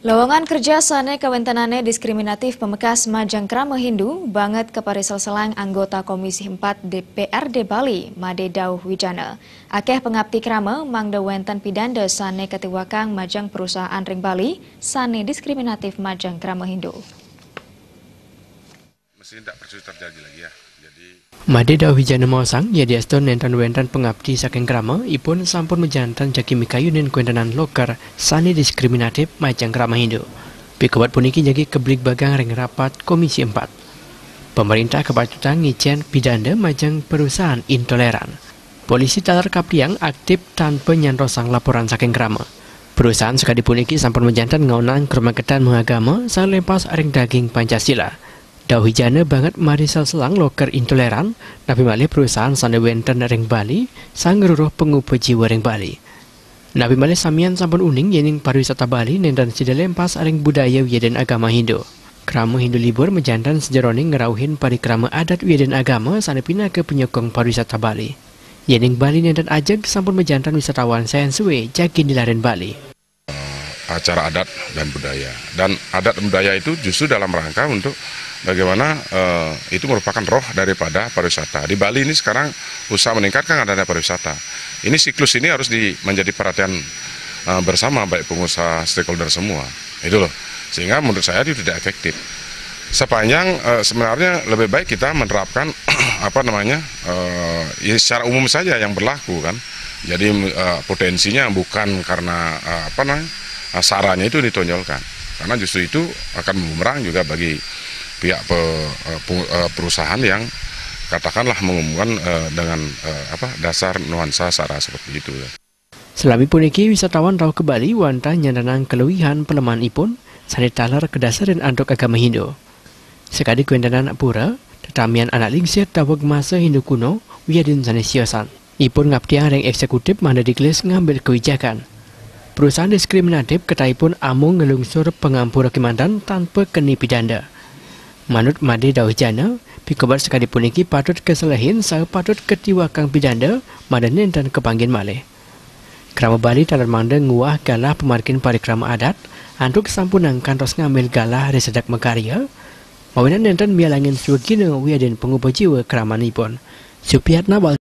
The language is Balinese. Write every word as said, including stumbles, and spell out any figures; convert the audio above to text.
Lowongan kerja sane kawentenane diskriminatif pemekas majeng krama Hindu banget kapariselselang anggota Komisi empat D P R D Bali, Made Dauh Wijana. Akeh pangapti krama mangda wenten pidanda sane katiwakang majeng perusahaan ring Bali sane diskriminatif majeng krama Hindu. Mesti tidak perlu terjadi lagi ya. Jadi Made Dauh Wijana maosang, yadiastun nenten wenten pangapti saking krama, ipun sampun majanten jagi mikayunin kawentenan loker sane diskriminatif majeng krama Hindu. Pikewet puniki jagi kabligbagang ring rapat Komisi empat. Pemerintah kapatutang ngicen pidanda majeng perusahaan intoleran. Polisi taler kaptiang aktif tanpa nyantosang laporan saking krama. Perusahaan sakadi puniki sampun majanten ngaonang krumeketan mahagama sane lempas ring daging Pancasila. Dauh Wijana banget mariselselang loker intoleran, napi malih perusahaan sane wenten ring Bali, sane ngruruh pangupa jiwa ring Bali. Napi malih samian sampun uning yening pariwisata Bali nenten sida lempas ring budaya wiadin agama Hindu. Krama Hindu libur majanten sajeroning ngrauhin parikrama adat wiadin agama sane pinaka panyokong pariwisata Bali. Yening Bali nenten ajeg sampun majanten wisatawan sayan suwe jagi nilarin Bali. Acara adat dan budaya. Dan adat dan budaya itu justru dalam rangka untuk bagaimana, eh, itu merupakan roh daripada pariwisata. Di Bali ini sekarang usaha meningkatkan adanya pariwisata. Ini siklus ini harus di, menjadi perhatian, eh, bersama, baik pengusaha, stakeholder semua. Itu loh. Sehingga menurut saya itu tidak efektif. Sepanjang, eh, sebenarnya lebih baik kita menerapkan apa namanya, eh, ya secara umum saja yang berlaku kan. Jadi, eh, potensinya bukan karena, eh, apa namanya, eh, saranya itu ditonjolkan. Karena justru itu akan bumerang juga bagi pihak pe-, eh, pu-, eh, perusahaan yang katakanlah mengumumkan, eh, dengan, eh, apa, dasar nuansa sara seperti itu ya. Salami puniki wisatawan rauh ka Bali wantah nyantenang kaluihan palemahanipun sane taler kadasarin antuk agama Hindu. Sakadi kawentenan pura, tetamian anak lingsir daweg masa Hindu kuno, wiadin sane siosan. Ipun ngaptiang ring eksekutif mangda digelis ngambil kawijakan. Perusahaan diskriminatif ketaipun amung nglungsur pangampura kemanten tanpa keni pidanda. Manut Made Dauh Wijana, pikewet sakadi puniki patut kaselehin saha patut katiwakang pidanda mangda nenten kapanggih malih. Krama Bali taler mangda nguah galah pamargin parikrama adat, antuk sampunang kantos ngambil galah ring sedek makarya, mawinan nenten mialangin swagina wiadin pangupa jiwa kramanipun. Supriyatna Wal-